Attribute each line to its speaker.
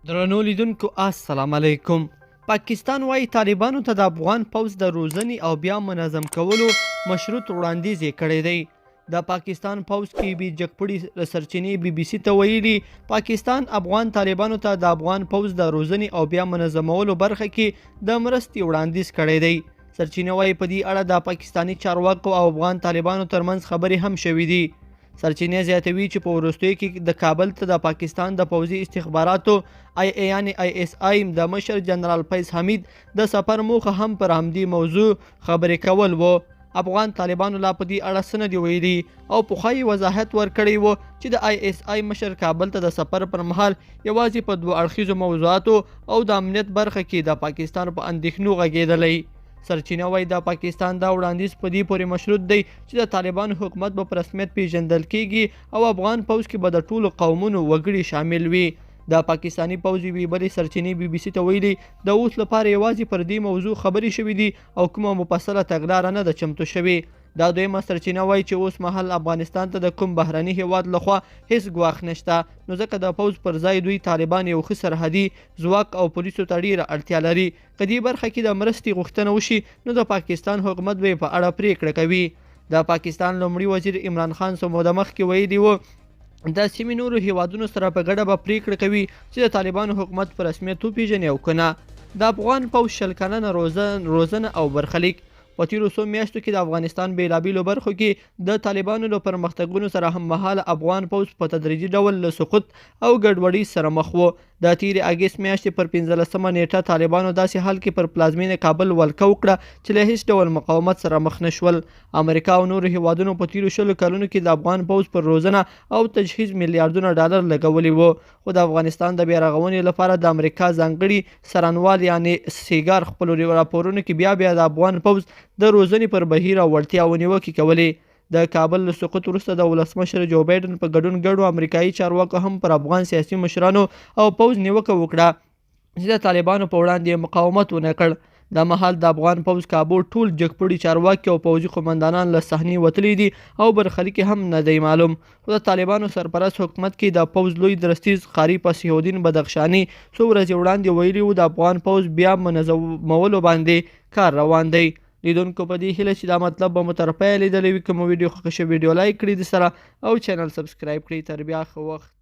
Speaker 1: درنو لیدونکو السلام علیکم. پاکستان وايي طالبانو ته د افغان پوځ د روزنې او بیا منظم کولو مشروط وړاندیز یې کړی دی. د پاکستان پوځ کې بي جګپړي سرچینې بي بي سي ته ویلي، پاکستان افغان طالبانو ته د افغان پوځ د روزنې او بیا منظمولو برخه کې د مرستې وړاندیز کړی دی. سرچینه وايي په دې اړه د پاکستاني چارواکو او افغان طالبانو ترمنځ خبرې هم شوې دي. سرچینې زیاتوي چې په وروستیو کې د کابل ته د پاکستان د پوځي استخباراتو آی ای یعنی آی اس آی د مشر جنرال فیض حمید د سفر موخه هم پر همدې موضوع خبرې کول وو. افغان طالبانو لا په دې اړه څه نه دي ویلي او پخوا یې وضاحت ورکړی و چې د آی اس آی مشر کابل ته د سفر پر مهال یوازې په دوه اړخیزو موضوعاتو او د امنیت برخه کې د پاکستان په اندېښنو غږېدلی. سرچینه وایي د پاکستان دا وړاندیز په دې پورې مشروط دی چې د طالبانو حکومت به په رسمیت پیژندل کیږي او افغان پوځ کې به د ټولو قومونو وګړي شامل وي. د پاکستاني پوځ یوې بلې سرچینې بي بي سي ته ویلي، د اوس لپاره یوازې پر دې موضوع خبرې شوې دي او کومه مفصله تګلاره نه ده چمتو شوې. دا دویمه سرچینه وایي چې اوس مهال افغانستان ته د کوم بهرني هیواد لخوا هیڅ ګواښ نشته، نو ځکه د پوځ پر ځای دوی طالبان یو ښه سرحدي ځواک او پولیسو ته ډیره اړتیا لري. که دې برخه کې د مرستې غوښتنه وشي نو د پاکستان حکومت به یې په اړه پریکړه کوي. د پاکستان لومړي وزیر عمران خان څه موده مخکې ویلي وو، د سیمې نورو هیوادونو سره په ګډه به پریکړه کوي چې د طالبانو حکومت په رسمیت وپیژني او که نه. د افغان پوځ 20 کلنه روزنه او برخلیک. په تیرو څو میاشتو کې د افغانستان بیلابیلو برخو کې د طالبانو له پرمختګونو سره هممهاله افغان پوځ په تدریجي ډول له سقوط او ګډوډۍ سره مخ وو. د تیرې اګست میاشتې پر 15مه نیټه طالبانو داسې حال کې پر پلازمینې کابل ولکه وکړه چې له هیڅ ډول مقاومت سره مخ نه شول. امریکا او نورو هیوادونو په تیرو 20 کلونو کې د افغان پوځ پر روزنه او تجهیز میلیاردونه ډالر لګولي وو، خو د افغانستان د بیارغونې لپاره د امریکا ځانګړي څارنوال یعنې سیګار خپلو راپورونو کې بیا بیا د افغان پوځ د روزنې پر بهیر او وړتیاوو نیوکې کولې. د کابل له سقوط وروسته د ولسمشر جو بایډن په ګډون ګڼو امریکایي چارواکو هم پر افغان سیاسي مشرانو او پوځ نیوکه وکړه چې د طالبانو په وړاندې یې مقاومت ونه کړ. دا مهال د افغان پوځ کابو ټول جګپوړي چارواکي او پوځي قومندانان له صحنې وتلي دي او برخلیک یې هم نه دی معلوم. خو د طالبانو سرپرست حکومت کې د پوځ لوی درستیز قاري فصیح الدین بدخشاني څو ورځې وړاندې ویلي وو، د افغان پوځ بیا منظمولو باندې کار روان دی. لیدونکو په دې هیله چې دا مطلب به مو تر پایه لیدلی وي. که مو ویډیو خوښه شوه ویډیو لایک کړئ د سره او چینل سبسکرایب کړئ. تر بیا ښه وخت.